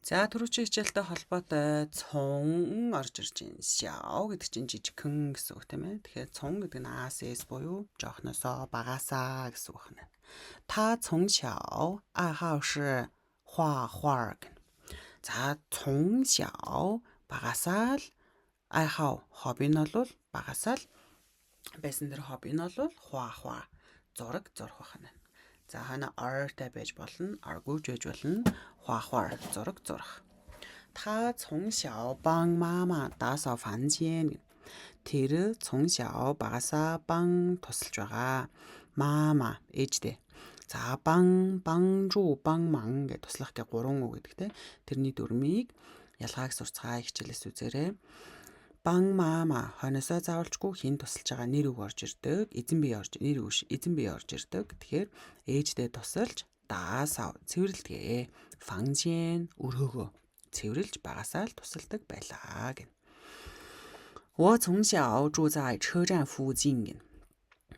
За түрүүчийн хичээлтэй холбоотой 从 орж ирж байна. 小 гэдэг чинь жижигхэн гэсэн үг тийм ээ. Тэгэхээр 从 гэдэг нь аас эс буюу жоохносоо, багасаа гэсэн үг байна. 他从小爱好是画画гэнэ. За 从小 багасаа л 爱好 хобби нь бол багасаа л байсан тэр хобби нь бол 画画зураг зурах байна. За хойно 儿-тай байж болно, 儿-гүйж байж болно. 画画 зураг зурах. 他从小帮妈妈打扫房间. Тэр 从小 багасаа 帮 тусалж байгаа. 妈妈 ээжтэй. За 帮帮助帮忙 гэж туслах гэх гурван үг гэдэг те. Тэрний дүрмийг ялгааг сурцгаа хичээлээс үзээрэй. 帮妈妈 хойноосоо заавалчгүй хэн тусалж байгаа нэр үг орж ирдэг. Эзэн бие орж нэр үг эзэн бие орж ирдэг. Тэгэхээр ээждээ тусалж 打扫 цэвэрлэдэг. 房间 өрөөгөө цэвэрлж багасаа л тусалдаг байлаа гэнэ. 我从小住在车站附近 гэнэ.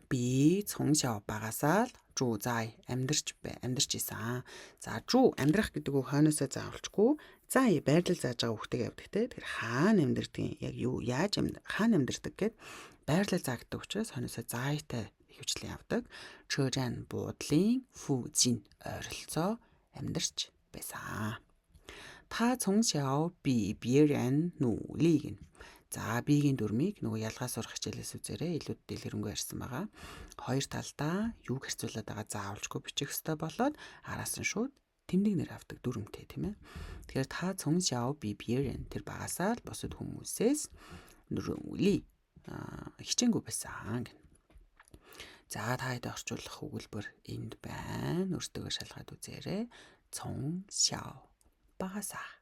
Би 从小 багасаа л 住在 амьдарч амьдарч исэн. За 住 амьдрах гэдэг үг хойноосоо заавалчгүй 在 байрлал зааж байгаа үгтэйг явдаг те. Тэгэхээр хаана амьдэрдэг яг юу яаж хаана амьдэрдэг гэд байрлал заагддаг учраас хойноосоо 在-тай ихэвчлэн явдаг. 车站 буудлын 附近 ойролцоо амьдарч байсан. 他从小比别人努力 гэнэ. За 比-гийн дүрмийг нөгөө ялгаа сурах хичээлээс үзээрэй. Илүү дэлгэрэнгүй ярьсан байгаа. Хоёр талдаа юуг харьцуулаад байгаа заавалчгүй бичих ёстой болоод араас нь шууд тэмдэг нэр авдаг дүрмтэй тийм ээ. Тэгэхээр 他从小比别人 тэр багасаа л бусад хүмүүсээс 努力 хичээнгүй байсан гэнэ. За та хэд орчуулах өгүүлбэр энд байна. Өөртөөгөө шалгаад үзээрэй. 从小 багасаа.